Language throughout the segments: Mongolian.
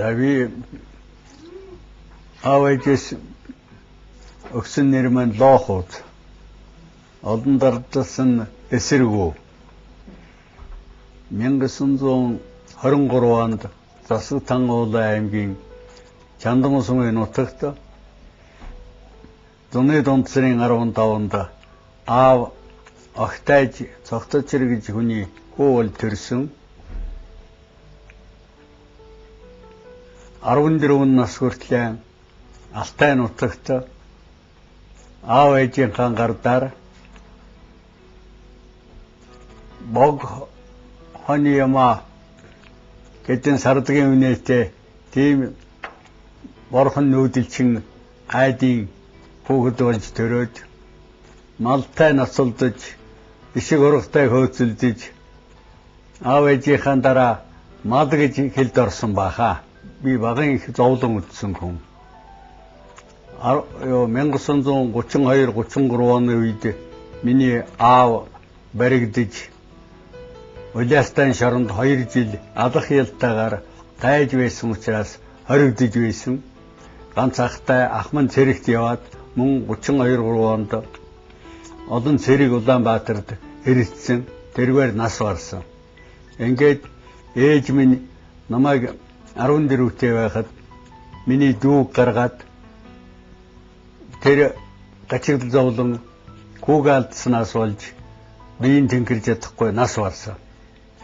За би аав ээжээс өгсөн нэр маань Лоохуд. Олон дардсан эсэргүү. 1923 онд Засаг Тан уулын аймгийн Чандан сумын нутагт зуны дунд сарын 15-нд аав огтайж цогточр гэж хүний хүү бол төрсөн. 14 нас хүртлээр Алтай нутагт аав ээжийнхаа гардаар бог хоны юма гэдэн сардгийн үнэтэй тийм борхон нүүдэлчин айдын хүүхэд болж төрөөд малтай нацалдаж ишиг ургатай хөөцөлдөж аав ээжийнхаа дараа мал гэж хэлд орсон баха. Би багын их зовлон үтсэн хүн. 1932 33 оны үед миний аав баригдаж Улаастан шоронд 2 жил алах ялтаагаар тайж байсан учраас хоригдож байсан. Ганц ахтай ах маань цэрэгт яваад мөн 32 3 онд олон цэрэг Улаанбаатарт эргэцсэн. Тэргээр нас барсан. Ингээд ээж минь намайг 14-тэй байхад миний дүүг гаргаад тэр гачигдал зовлон хүүгээ алдсанаас болж биеийн тэнхэрч чадахгүй нас барсан.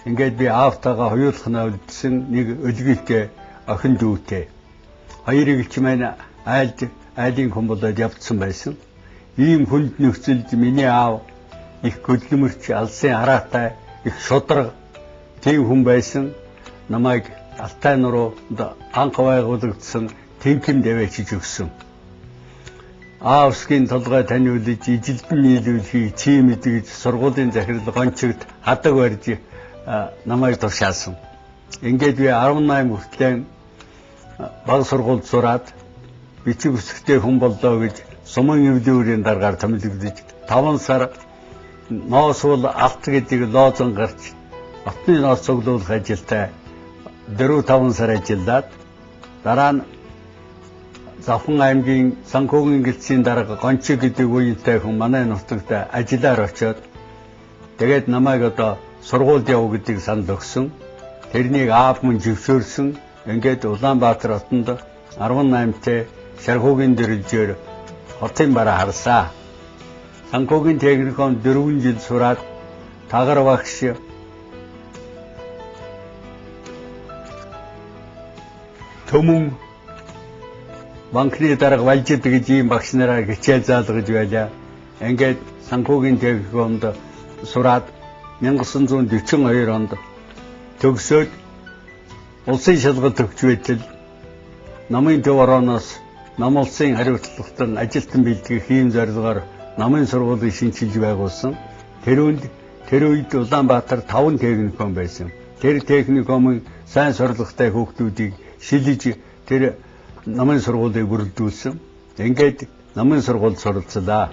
Ингээд би аавтайгаа хоёулахнаа үлдсэн нэг өлгийтэй охин дүүтэй. Хоёрыг ч маань айлд айлын хүн болоод явцсан байсан. Ийм хүнд нөхцөлд миний аав их хөдөлмөрч, алсын хараатай, их шударга тийм хүн байсан. Намайг Алтай нуруунд анх байгуулагдсан тэнхим даваачиж өгсөн. Аавсгийн толгой таниулж, ижилдэн нийлүүлэхийг чи мэдгэж сургуулийн захирал гончигт хадаг барьж намайг тушаасан. Ингээд би 18 хүртлээр баг сургуульд сураад бичиг үсгтэй хүн боллоо гэж сумын эвлүүрийн даргаар томилогдож 5 сар ноосвол алт гэдэг лоозон гарч отны ноос цуглуулах ажилтай 4-5 сар ажиллаад дараа нь Завхан аймгийн Санхүүгийн гэлцийн дарга Гончиг гэдэг үеинтэй хүн манай нутагт ажиллаар очиод тэгээд намайг одоо сургуульд яв гэдэг санал өгсөн. Тэрнийг аав мөн зөвшөөрсөн. Ингээд Улаанбаатар хотонд 18-т Шархуугийн дөрвөлжөөр хотын бараа харсаа. Санхүүгийн техникум 4 жил сураад тагар багш төмөн банкны дарга Валжид гэж ийм багш нараа хичээл заалгаж байлаа. Ингээд санхүүгийн техникумд сураад 1942 онд төгсөөд улсын шалгалт өгч байтал намын төв орооноос нам улсын хариуцлагатай ажилтан бэлтгэх ийм зорилгоор намын сургуулийг шинчилж байгуулсан. Тэр үед Улаанбаатар 5 техникум байсан. Тэр техникумын сайн сурлагатай хүүхдүүдийг шилэж тэр намын сургуулийг бүрэлдүүлсэн. Ингээд намын сургуульд суралцлаа.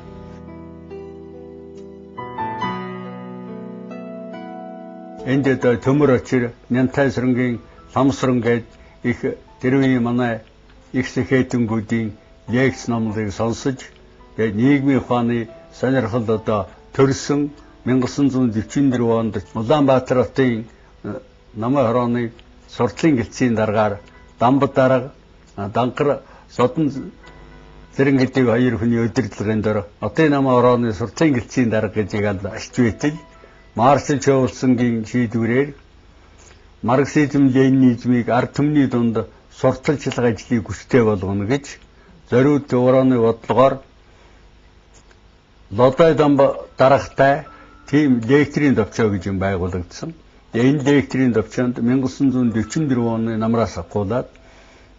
Энд одоо төмөр очир, Нянтай сурангийн ламсран гээд их тэр үеийн манай их сэхэтэнгүүдийн лекц номлыг сонсож тэгээд нийгмийн ухааны сонирхол одоо төрсөн. 1944 онд Улаанбаатар хотын намын хорооны суртлын гэлцийн даргаар Дамб дарга Данкар Содон Зэрэн гэдэг хоёр хүний удирдлагын дор хотын намын хорооны суртлын гэлцийн дарга гэж алж байтал Маршал Чоулсонгийн шийдвэрээр марксизм ленинизмыг ард түмний дунд сурталчлах ажлыг хүчтэй болгоно гэж зориуд орооны бодлогоор Лодой дамб дарагтай тийм лекторийн товчоо гэж юм байгуулагдсан. Энэ лекторийн товчоонд 1944 оны намраас авахуулаад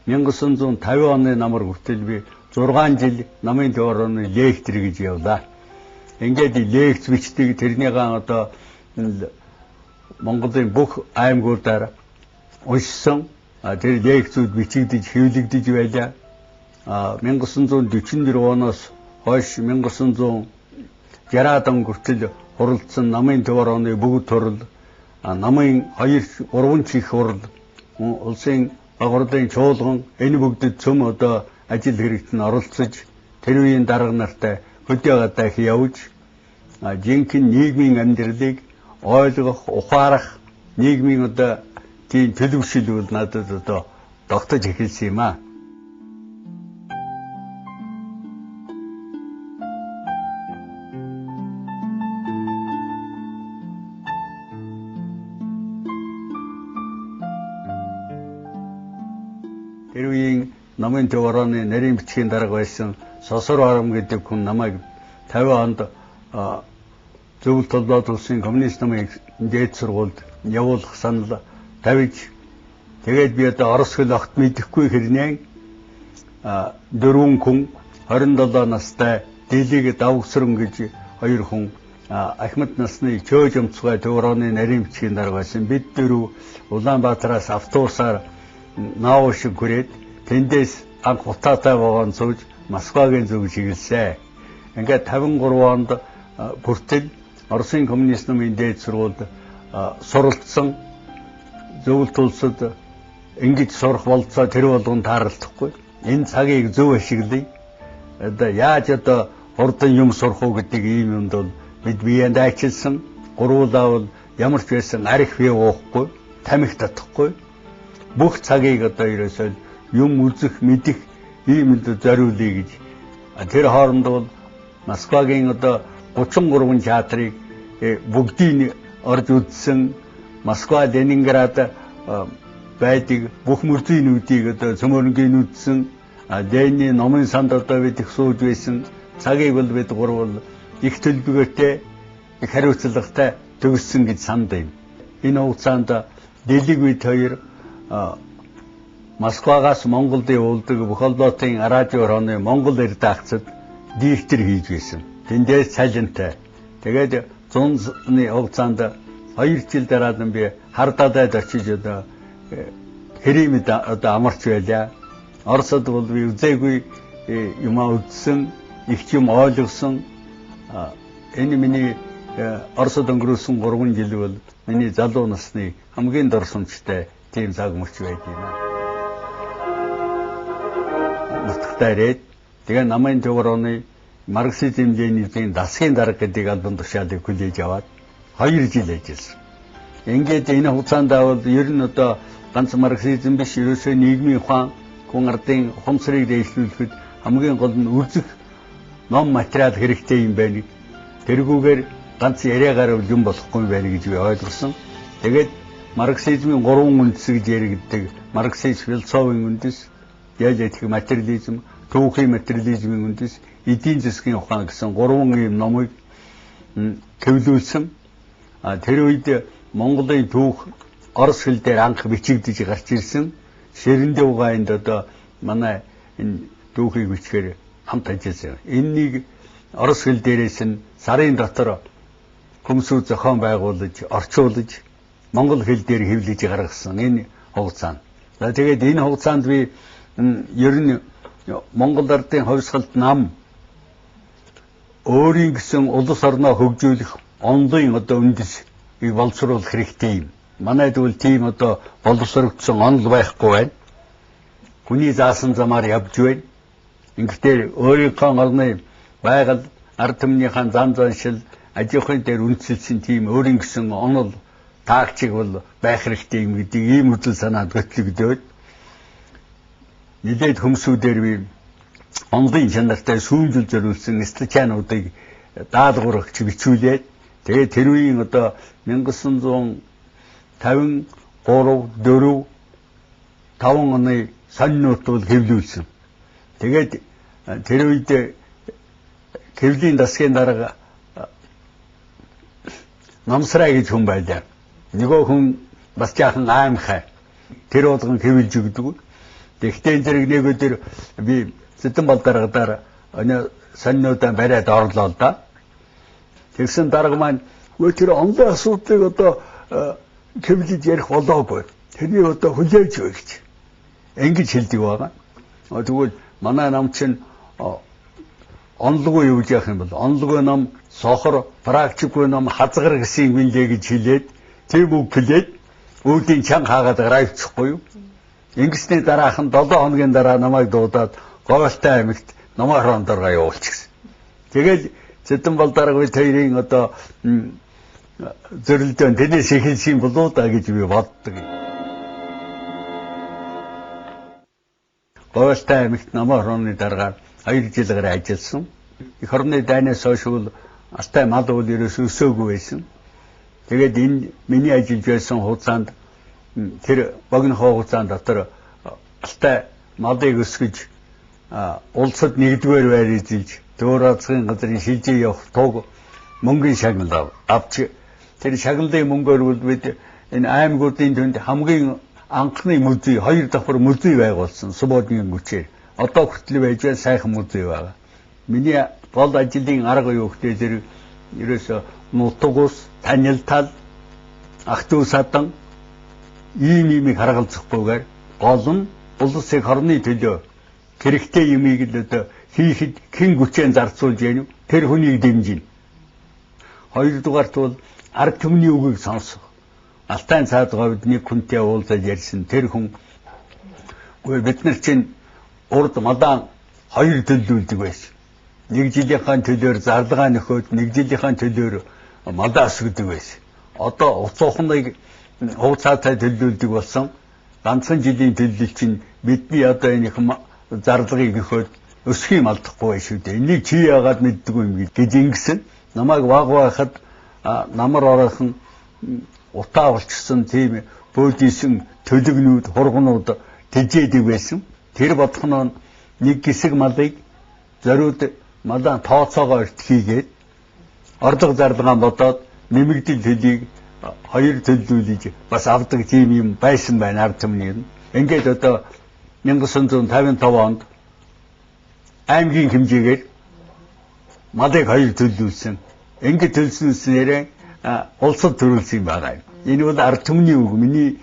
1950 оны намар хүртэл би 6 жил намын төв орооны лектор гэж явлаа. Ингээд лекц бичдэг тэрнийгээ одоо Монголын бүх аймагуудаар уншсан. Тэр лекцүүд бичигдэж хэвлэгдэж байлаа. 1944 оноос хойш 1960 он хүртэл хуралдсан намын төв орооны бүгд хурал, намын 2 3 чих хурал, улсын Багварлын чуулган энэ бүгдэд цөм одоо ажил хэрэгт нь оролцож тэр үеийн дарга нартай хөдөө гадаах явж жинхэнэ нийгмийн амьдралыг ойлгох, ухаарах нийгмийн одоо тийм төлөвшил бол надад одоо тогтож эхэлсэн юм аа. Тэр үеийн намын төв орооны нарийн бичгийн дарга байсан Сосор Арам гэдэг хүн намайг 50 онд Зөвлөлт холбоот улсын коммунист намын дээд сургуульд явуулах санал тавьж, тэгээд би одоо орос хэл огт мэдэхгүй хэрнээ дөрвөн хүн 27 настай Дэлиг Давгсран гэж хоёр хүн Ахмад насны Чөөж өмцгой төв орооны нарийн бичгийн дарга байсан. Бид дөрөв Улаанбаатараас автобусаар Наав шиг хүрээд тэндээс анх утаатай вагон сууж Москвагийн зүг чиглэсэ. Ингээд 53 онд хүртэл Оросын коммунист намын дээд сургуульд суралцсан. Зөвлөлт улсад ингэж сурах болцоо тэр болгон тааралдахгүй. Энэ цагийг зөв ашиглая. Одоо яаж одоо хурдан юм сурах уу гэдэг ийм юмд бол бид биеэнд ачилсан. Гурвуулаа бол ямар ч байсан арх бие уухгүй, тамхи татахгүй. Бүх цагийг одоо ерөөсөө юм үзэх, мэдэх ийм юмд зориулъя гэж. Тэр хооронд бол Москвагийн одоо 33 театрыг бүгдийг орж үзсэн. Москва, Ленинград байдаг бүх музейнүүдийг одоо цөмөрөнгийн үзсэн. Ленин номын санд одоо бид их сууж байсан. Цагийг бол бид гурвал их төлбөртэй, их хариуцлагатай төгссөн гэж санд юм. Энэ хугацаанд Дэлиг бид хоёр Москвагаас Монголд явуулдаг бүх холбоотын радио хорооны Монгол редакцид диктор хийж байсан. Тэндээс цалинтай. Тэгээд 100-ны хугацаанд 2 жил дараа нь би Хардадад очиж одоо Хримэд одоо амарч байлаа. Оросод бол би үзээгүй юмаа үзсэн, их юм ойлгосон. Энэ миний Оросод өнгөрөөсөн 3 жил бол миний залуу насны хамгийн дорсомжтой тийм цаг мөч байд юм аа. Нутагтаа ирээд тэгээ намын төв орооны марксизм ленинизмын дасгийн дарга гэдэг албан тушаалыг хүлээж аваад 2 жил ажилласан. Ингээд энэ хугацаанд бол ер нь одоо ганц марксизм биш, ерөөсөө нийгмийн ухаан, хүн ардын ухамсарыг дэвшлүүлэхэд хамгийн гол нь үзэх ном материал хэрэгтэй юм байна. Тэргүүгээр ганц яриагаар юм болохгүй юм байна гэж би ойлгосон. Тэгээд марксизмын 3 үндэс гэж яригддаг. Марксизм философийн үндэс, диалектик материализм, түүхийн материализмын үндэс, эдийн засгийн ухаан гэсэн 3 ийм номыг хэвлүүлсэн. Тэр үед Монголын түүх орос хэл дээр анх бичигдэж гарч ирсэн. Шэрэндээ одоо манай энэ түүхийг бичгээр хамт ажилласан. Энэнийг орос хэл дээрээс нь сарын дотор хөмсүү зохион байгуулж, орчуулж, монгол хэл дээр хэвлэж гаргасан энэ хугацаанд. За тэгээд энэ хугацаанд би ер нь Монгол ардын хувьсгалт нам өөрийн гэсэн улс орноо хөгжүүлэх онлын одоо үндэсийг боловсруулах хэрэгтэй юм. Манайд бол тийм одоо боловсрогдсон онол байхгүй байна. Хүний заасан замаар явж байна. Ингэхдээ өөрийнхөө орны байгаль, ард түмнийхээ зан заншил, аж ахуйн дээр үндэслэсэн тийм өөрийн гэсэн онол таагчиг бол байх хэрэгтэй юм гэдэг ийм үзэл санаад хөтлөгдөөд нэлээд хөмсүүдээр би онлын чанартай сүүмжил зориулсан статьянуудыг даалгаврагч бичүүлээд тэгээд тэр үеийн одоо 1953 4 5 оны сонинууд бол хэвлүүлсэн. Тэгээд тэр үед хэвлийн дасгийн дарга Намсрай гэж хүн байлаа. Нөгөө хүн бас жаахан аимхай. Тэр болгон хэвлж өгдөг. Тэгтээ энэ зэрэг нэг өдөр би Сэдэн бол даргадаар сонинуудаа бариад орлоо л да. Тэгсэн дарга маань өө тэр онлын асуудлыг одоо хэвлэж ярих болоогүй. Тэрийг одоо хүлээж өг гэж. Ингэж хэлдэг байгаа. Тэгвэл манай нам чинь онлогоо юу гэж яах юм бол онлогоо нам сохор, практикгүй нам хазгар гэсэн юм лээ гэж хэлээд тийм үг хэлээд үүдийн чанга хаагаад гараа авчихгүй юу. Ингэсний дараахан 7 хоногийн дараа намайг дуудаад Говьалтай аймагт Номой хорон доргоо явуулчихсан. Тэгэл Цэдэн дарга бид хоёрын одоо зөрөлдөөн тэрнээс эхэлсэн болоо да гэж би боддог. Говьалтай аймагт Номой хорооны даргаар 2 жил гаруй ажилласан. Эх орны дайнаас хойш бол Алтай мал бол ерөөс өсөөгүй байсан. Тэгээд энэ миний ажиллаж байсан хугацаанд тэр богино хугацаанд дотор Алтай малыг өсгөж улсад нэгдүгээр байр эзэлж Дөөр азгын газрын шилжиж явах туг мөнгөний шагнал авч тэр шагналын мөнгөөр бол бид энэ аймагуудын түнд хамгийн анхны музей, 2 давхар музей байгуулсан Субодын хүчээр. Одоо хүртэл байж байгаа сайхан музей байгаа. Миний гол ажлын арга юу гэхээр тэр ерөөсө нутаг ус, танил тал, ах дүү садан ийм имийг харгалзахгүйгээр гол нь улс эх орны төлөө хэрэгтэй юмыг л одоо хийхэд хэн хүчээр зарцуулж яах вэ? Тэр хүнийг дэмжинэ. Хоёрдугаарт бол ард түмний үгийг сонсох. Алтайн цаад говьд нэг хүнтэй уулзаж ярьсан. Тэр хүн үгүй бид нар чинь урд малаан хоёр төлөвлөдөг байсан. Нэг жилийнхаа төлөөр зарлагаа нөхөөд нэг жилийнхаа төлөөр малаа өсгөдөг байсан. Одоо уцуухныг хугацаатай төлөвлөдөг болсон. Ганцхан жилийн төлөвлөл чинь бидний одоо энэ их зарлагыг нөхөөд өсөх юм алдахгүй байх шүү дээ. Энийг чи яагаад мэддэггүй юм гэж ингэсэн. Намайг баг байхад намар оройхон утаа болчихсон тийм бөөдийсэн төлөгнүүд, хургнууд тэжээдэг байсан. Тэр бодох нь нэг хэсэг малыг зориуд малаа тооцоогоо эрт хийгээд орлого зарлагаа бодоод нэмэгдэл төлийг хоёр төлөвлөж бас авдаг тийм юм байсан байна ард түмний. Ингээд одоо 1955 онд аймгийн хэмжээгээр малыг хоёр төлөвлөсөн. Ингээд төлснөснээрээ улсад төрүүлсэн юм байгаа юм. Энэ бол ард түмний үг, миний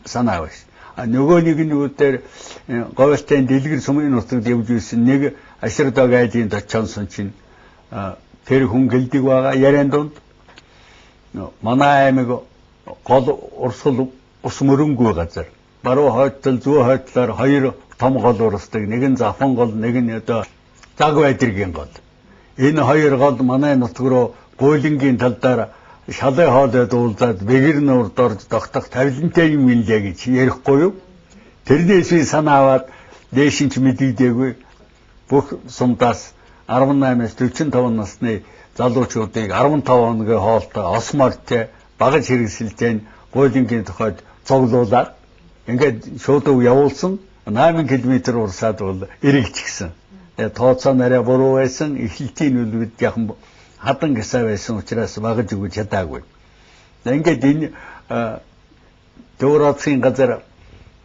санаа биш. Нөгөө нэг нь үгээр Говьалтай дэлгэр сумын нутагт явж ирсэн нэг Аширдог айлын дочонсон чинь тэр хүн гэлдэг байгаа яриан дунд манай аймаг гол урсгал ус мөрөнгүй газар. Баруун хойд тал, зүүн хойд талаар хоёр том гол урсдаг. Нэг нь Завхан гол, нэг нь одоо Заг байдэргийн гол. Энэ хоёр гол манай нутг руу гуйлангийн тал дээр шалын хоолойд уулзаад бэгэр нуурд орж тогтох тавилантай юм илээ гэж ярихгүй юу? Тэрнээс би санаа аваад дээш нь ч мэдэгдээгүй. Бүх сумдаас 18-аас 45 насны залуучуудыг 15 хоногийн хоолтой, ос морьтой, багаж хэрэгсэлтэй гуйлангийн тухайд цуглуулад ингээд шууд явуулсан. 8 км урсаад бол эргэчихсэн. Тооцоо нарай буруу байсан. Эхлэлтийн үл бид яхан хадан гисаа байсан учраас багаж өгч чадаагүй. Ингээд энэ Дөөр азгын газар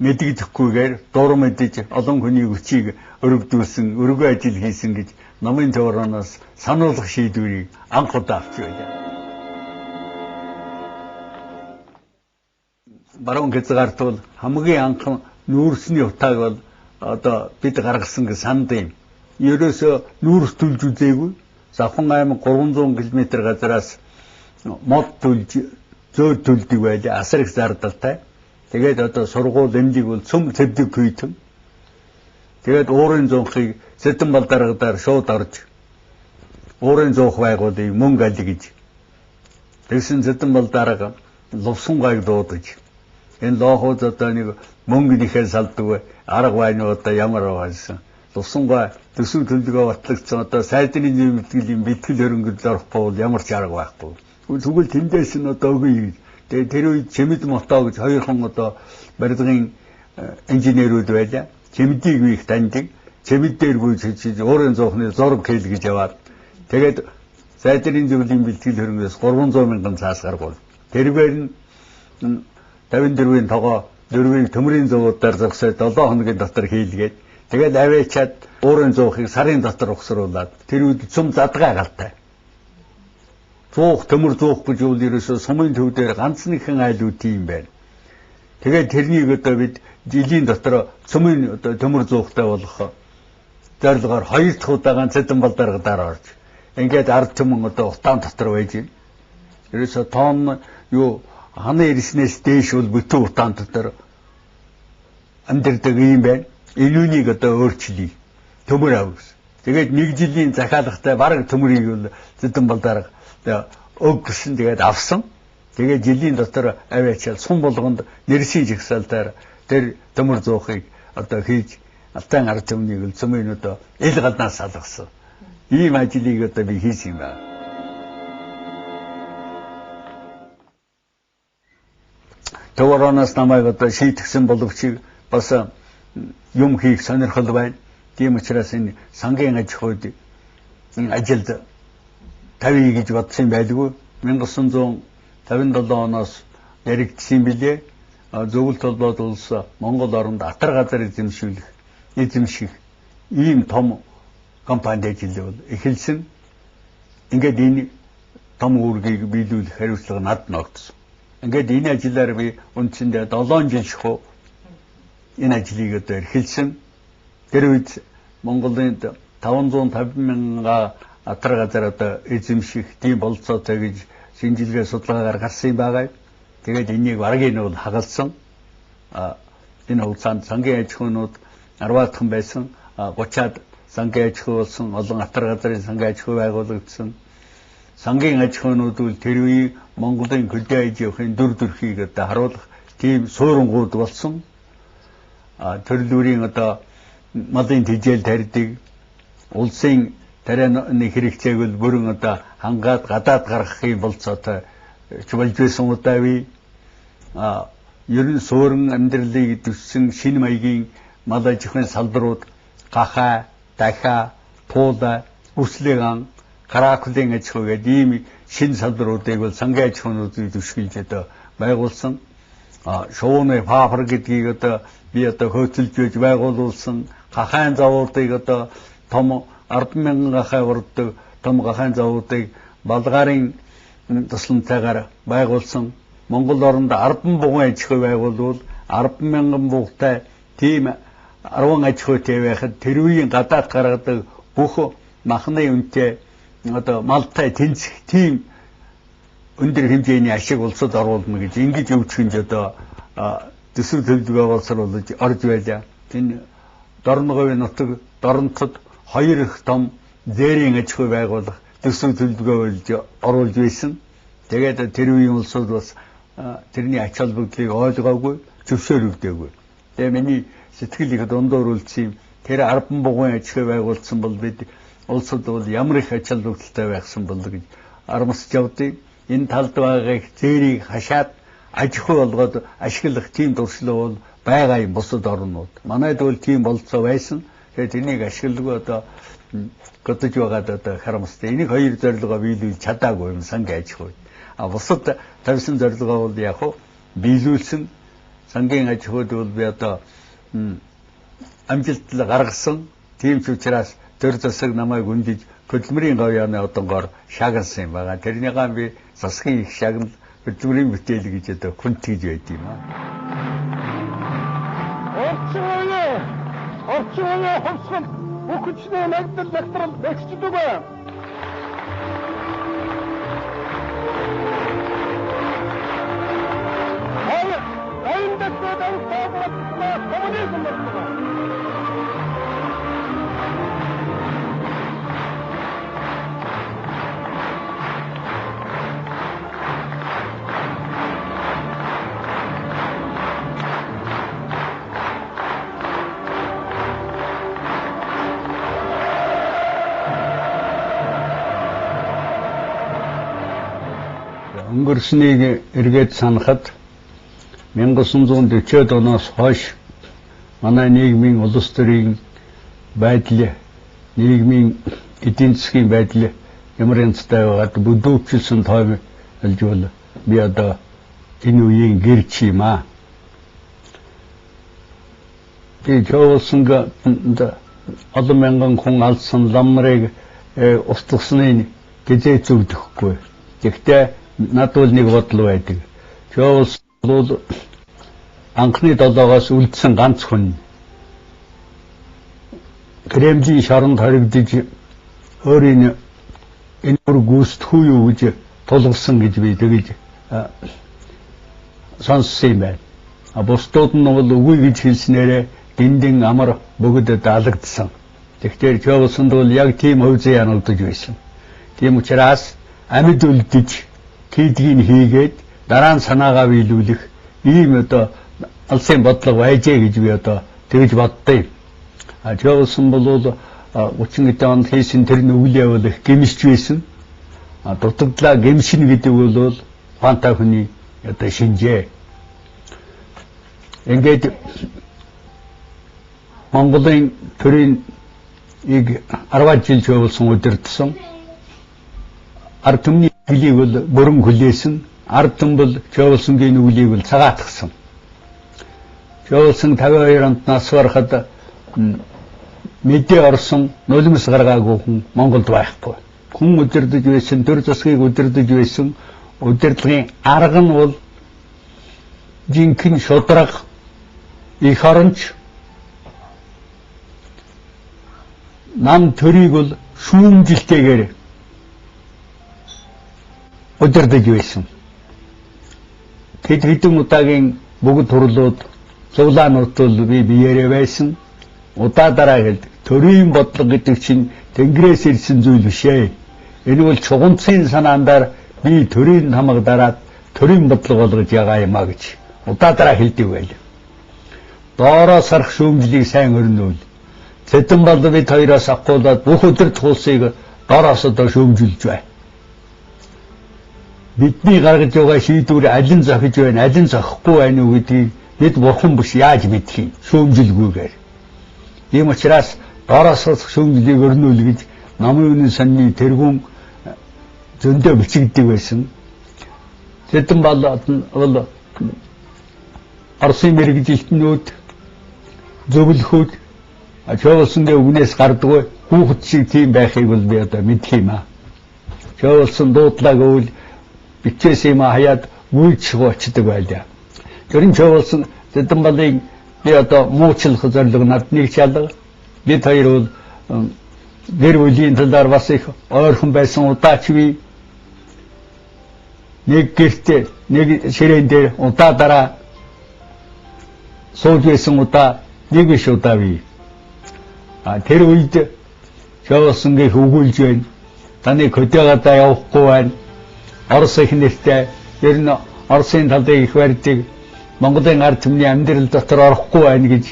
мэдэгдэхгүйгээр дур мэдэж олон хүний хүчийг өргөдүүлсэн, өргөө ажил хийсэн гэж намын төвөрөөс сануулгах шийдвэрийг анх удаа авч байлаа. Баруун хязгаарт бол хамгийн анх нүүрсний утааг бол одоо бид гаргасан гэж санд юм. Ерөөсөө нүүрс төлж үзээгүй. Завхан аймаг 300 км газараас мод төлж, зөөр төлдөг байлаа. Асар их зардалтай. Тэгээд одоо сургууль эмнэлэг бол цөм цэвдэг хүйтэн. Тэгээд уурын зунхыг Сэтэн балдаргадаар шууд орж уурын зунх байгуулыг мөнгө аль гэж. Тэгсэн Сэтэн балдарга лувсан гайг дуудаж энэ лоохууд одоо нэг мөнгө нэхээ салдаг арга байна уу одоо ямар байсан. Лувсан гай төсөв төлөвлөгөө батлагдсан одоо сайдны нэмэгдлийн бэлтгэл хөрөнгөд орохгүй бол ямар ч арга байхгүй. Тэгвэл тэндээс нь одоо өгье гэж. Тэгээд тэр үед Чимэд Мото гэж хоёр хон одоо барилгын инженерүүд байлаа. Чимэдийг би их таньдаг. Чимэд дээр гүйж уурын зуухны зураг хэл гэж яваад тэгээд сайдрын зөвлөлийн бэлтгэл хөрөнгөөс 300 мянган цаас гаргуул. Тэргээр нь 54-ийн тогоо дөрвийг төмрийн зувуудаар зогсоод 7 хоногийн дотор хийлгээд тэгээд аваачаад уурын зуухыг сарын дотор угсруулад тэр үед цөм задгай галтай. Зуух төмөр зуух гэж үл ерөөсөө сумын төв дээр ганц нэгэн айл үүдий юм байна. Тэгээд тэрнийг одоо бид жилийн дотор цөмийн одоо төмөр зуухтай болох зорилгоор хоёр дахь удаага Цэдэн балдаргадаар орж ингээд ард түмэн одоо утаан дотор байж байна. Ерөөсөө тонн юу ханы ирснээс дээш бол бүтэн утаан дотор амьдардаг юм байна. Энэ үнийг одоо өөрчлөе. Төмөр ав гэсэн. Тэгээд нэг жилийн захиалгатай бараг төмөрийг бол Зүдэн Балдарга өг гэсэн, тэгээд авсан. Тэгээд жилийн дотор аваачаал сум болгонд нэрсийн жагсаалтаар тэр төмөр зуухыг одоо хийж Алтан ард түмнийг цөмийн одоо ил гаднаас салгасан. Ийм ажлыг одоо би хийсэн юм байна. Төв ороноос намайг одоо шийтгсэн боловч бас юм хийх сонирхол байна. Тийм учраас энэ сангийн аж ахуйд энэ ажилд тавья гэж бодсон байлгүй. 1957 оноос яригдсан билээ. Зөвлөлт холбоот улс Монгол оронд атар газар эзэмших ийм том компанид ажил эхэлсэн. Ингээд энэ том үүргийг биелүүлэх хариуцлага над ногдсон. Ингээд энэ ажлаар би үндсэндээ 7 жил шахуу энэ ажлыг одоо эрхэлсэн. Тэр үед Монголын 550 мянга атар газар одоо эзэмших тийм бололцоотой гэж шинжилгээ судалгаагаар гарсан юм байгаа. Тэгээд энийг бараг энэ бол хагалсан. Энэ хугацаанд сангийн аж ахуйнууд 10-аахан байсан. 30-аад сангийн аж ахуй болсон, олон атар газрын сангийн аж ахуй байгуулагдсан. Сангийн аж ахуйнууд бол тэр үеийн Монголын хөдөө аж ахуйн дүр төрхийг одоо харуулах тийм суурангууд болсон. Төрөл бүрийн одоо малын тэжээл тарьдаг, улсын тарианы хэрэгцээг бол бүрэн одоо хангаад гадаад гаргахын болцоотой ч болж байсан удаа бий. Ер нь суурин амьдралыг төссөн шинэ маягийн мал аж ахуйн салбарууд гахай, дахиа, туулай, үслэган, каракулын аж ахуй гэдэг ийм шинэ салбаруудыг бол сангийн аж ахуйнуудыг дэвшгэлж одоо байгуулсан. Шувууны фабрик гэдгийг одоо би одоо хөөцөлж байж байгуулсан. Гахайн завуудыг одоо том 10,000 гахай урддаг том гахайн завуудыг Болгарын тусламжтайгаар байгуулсан. Монгол оронд 10 бугуун аж ахуй байгуулвал 10,000 бугтай тийм 10 аж ахуйтай байхад тэр үеийн гадаад гаргадаг бүх махны үнэтэй одоо малтай тэнцэх тийм өндөр хэмжээний ашиг улсад оруулна гэж ингэж өвчгөнж одоо төсөв төлөвлөгөө боловсруулж орж байлаа. Энэ Дорноговын нутаг Доронцод хоёр их том зээрийн аж ахуй байгуулах төсөв төлөвлөгөө болж оруулж байсан. Тэгээд тэр үеийн улсууд бас тэрний ач холбогдлыг ойлгоогүй, зөвшөөрөгдөөгүй. Тэгээ миний сэтгэл их дундуур үлдсэн юм. Тэр 10 бугуун аж ахуй байгуулсан бол бид улсад бол ямар их ач холбогдолтой байхсан бол гэж арамсаж явдیں۔ Энэ талд байгаа их зээрийг хашаад аж ахуй болгоод ашиглах тийм туршлага бол байгаа юм бусад орнууд. Манайд бол тийм болцоо байсан. Тэгээд энийг ашиглалгүй одоо годож байгаад одоо харамстай. Энийг хоёр зорилгоо биелүүлж чадаагүй юм сангийн аж ахуй. А бусад тавьсан зорилгоо бол яг хуу биелүүлсэн. Сангийн аж ахуйд бол би одоо амжилт гаргасан. Тийм ч учраас төр засаг намайг үнжиж хөдөлмөрийн говьяаны одонгоор шагнасан юм байгаа. Тэрнийгаа би засгийн их шагнал хөдөлмөрийн бүтээл гэж одоо хүнтгэж байд юм аа. Орчин үеийн хувьсгал бүх хүчний нагдал загтрал бэхждэг байна. Коммунизм болдог. Өнгөрснийг эргээд санахад 1940-од оноос хойш манай нийгмийн улс төрийн байдал, нийгмийн эдийн засгийн байдал ямар янзтай байгаад бүдүүчилсэн тоймолж бол би одоо энэ үеийн гэрч юм аа. Би Чоолсонг олон мянган хүн алдсан лам нарыг устгасны гэзээ зүгдэхгүй. Гэхдээ надад бол нэг бодол байдаг. Чоолс бол анхны долоогоос үлдсэн ганц хүн. Кремлийн шоронд хоригдож өөрийн энэ бүр гүйцэтгэв юу гэж тулгарсан гэж би тэгэж сонссон юм байна. Бусдууд нь бол үгүй гэж хэлснээрээ дэндэн амар бүгд алагдсан. Тэгэхээр Чойболсонд бол яг тийм хувь зүй янагдаж байсан. Тийм учраас амьд үлдэж хийдгийг хийгээд дараа нь санаагаа биелүүлэх ийм одоо алсын бодлого байжээ гэж би одоо тэгж боддоо. Чойболсон бол 30 хэдэн онд хийсэн тэр нүглээ бол их гэмшиж байсан. Дутагдлаа гэмшинэ гэдэг бол ухаантай хүний одоо шинжээ. Ингээд Монголын төрийн ийг 10 жил Чойболсон удирдсан. Ард түмний нүглийг бол бүрэн хүлээсэн. Ард түмэн бол Чойболсонгийн нүглийг бол цагаатгсан. Чойболсон 52 онд нас барахад мэдээ орсон нулимс гаргаагүй хүн Монголд байхгүй. Хүн удирдах байсан, төр засгийг удирдах байсан удирдлагын арга нь бол жинхэнэ шударга, эх оронч, нам төрийг бол шүүмжилтэйгээр удирдах байсан. Тэд хэдэн удаагийн бүгд хурлууд, цуглаанууд бол би биеэрээ байсан. Удаа дараа хэлдэг. Төрийн бодлого гэдэг чинь Тэнгэрээс ирсэн зүйл биш ээ. Энэ бол чугунцын санаандаар би төрийн хамаг дараад төрийн бодлого болгож байгаа юм а гэж удаа дараа хэлдэг байл. Доороо сарах шүүмжлийг сайн өрнөөл. Цэдэн бол бид хоёроос авахгүйдаад бүх өдөрт улсыг доороос одоо шүүмжилж бай. Бидний гаргаж байгаа шийдвэр аль нь зохиж байна, аль нь зохихгүй байна уу гэдгийг бид бурхан биш яаж мэдэх юм шүүмжилгүйгээр. Ийм учраас доороос шүүмжлийг өрнөөл гэж намын үнэн санны тэргүүн зөндөө бичигддэг байсан. Цэдэн бол Оросын мэргэжилтнүүд зөвлөхүүд Чойболсонгийн үгнээс гардаггүй хүүхэд шиг тийм байхыг бол би одоо мэдэх юм аа. Чойболсон дуудлаа гэвэл бичээс юм хаяад гүйцэх очдөг байлаа. Тэр нь Чойболсон Цэдэн балыг би одоо муучлах зорилго над нэг чалга. Бид хоёр бол гэр бүлийн талаар бас их ойрхон байсан удаач би нэг гэртээ нэг ширээн дээр удаа дараа сууж байсан удаа нэг биш удаа би. Тэр үед Чойболсонгийг өгүүлж байна. Таны хөдөөгөөдөө явахгүй байна. Орос их нэртэй ер нь Оросын талыг их барьдаг. Монголын ард түмний амьдрал дотор орохгүй байна гэж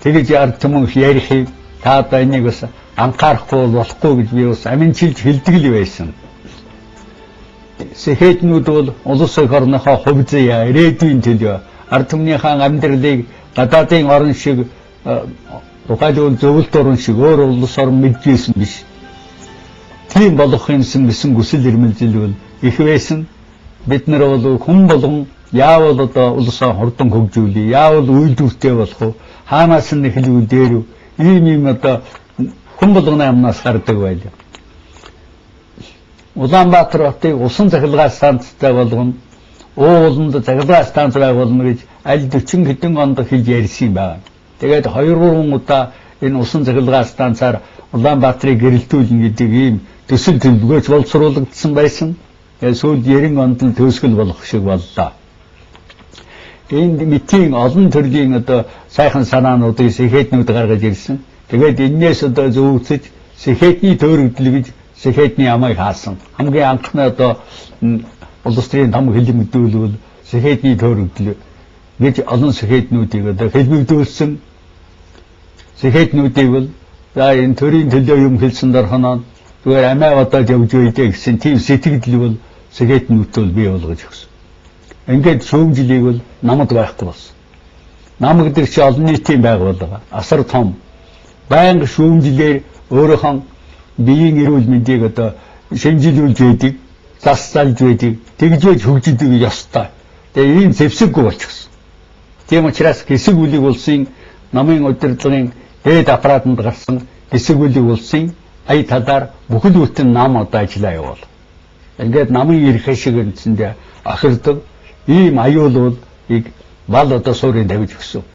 тэгэж ард түмэн их ярих юм. Та одоо энийг бас анхаарахгүй болохгүй гэж би бас аминчилж хэлдэг л байсан. Сэхэтнүүд бол улс эх орныхоо хувь заяа, ирээдүйн төлөө ард түмнийхээ амьдралыг гадаадын орн шиг тухайлбал зөвлөлт орн шиг өөр улс орн мэдчихсэн биш. Тийм болох юмсан гэсэн хүсэл эрмэлзэл бол их байсан. Бид нар бол хүн болгон яавал одоо улсаа хурдан хөгжүүлье, яавал үйлдвэртэй болох уу, хаанаас нь эхлэв дээр ийм одоо хүн болгоны амнаас гардаг байлаа. Улаанбаатар хотыг усан цахилгаан станцтай болгоно, ууланд цахилгаан станц байгуулна гэж аль 40 хэдэн онд хэлж ярьсан юм байна. Тэгээд 2-3 удаа энэ усан цахилгаан станцаар Улаанбаатарыг гэрэлтүүлнэ гэдэг ийм төсөл төлөвлөгөөч боловсруулагдсан байсан. Тэгээд сүүлд 90 онд нь төгсгөл болох шиг боллоо. Энд мэтийн олон төрлийн одоо сайхан санаануудыг сэхэтнүүд гаргаж ирсэн. Тэгээд энээс одоо зөвүүцэж сэхэтний төөрөгдөл гэж сэхэтний амыг хаасан. Хамгийн анхны одоо улс төрийн том хэлбэгдүүлвэл сэхэтний төөрөгдөл гэж олон сэхэтнүүдийг одоо хэлбэгдүүлсэн. Сэхэтнүүдийг бол за энэ төрийн төлөө юм хэлсэн дорхоноо зүгээр амиа бодоод явж байдээ гэсэн тийм сэтгэл бол сэхэтнүүдтэй бол бий болгож өгсөн. Ингээд шүүмжлийг бол намд байхгүй болсон. Нам гэдэг чинь олон нийтийн байгууллага, асар том. Байнга шүүмжлээр өөрийнхөө биеийн эрүүл мэндийг одоо шинжилүүлж байдаг, зас залж байдаг, тэгжээж хөгждөг ёстой. Тэгээ ийм зэвсэггүй болчихсон. Тийм учраас хэсэг бүлэг улсын намын удирдлагын дээд аппаратанд гарсан хэсэг бүлэг улсын ая талаар бүхэл бүтэн нам одоо ажиллаа явуул. Ингээд намын эрх ашиг үндсэндээ охирдог ийм аюул бол ийг бал одоо суурийн тавьж өгсөн.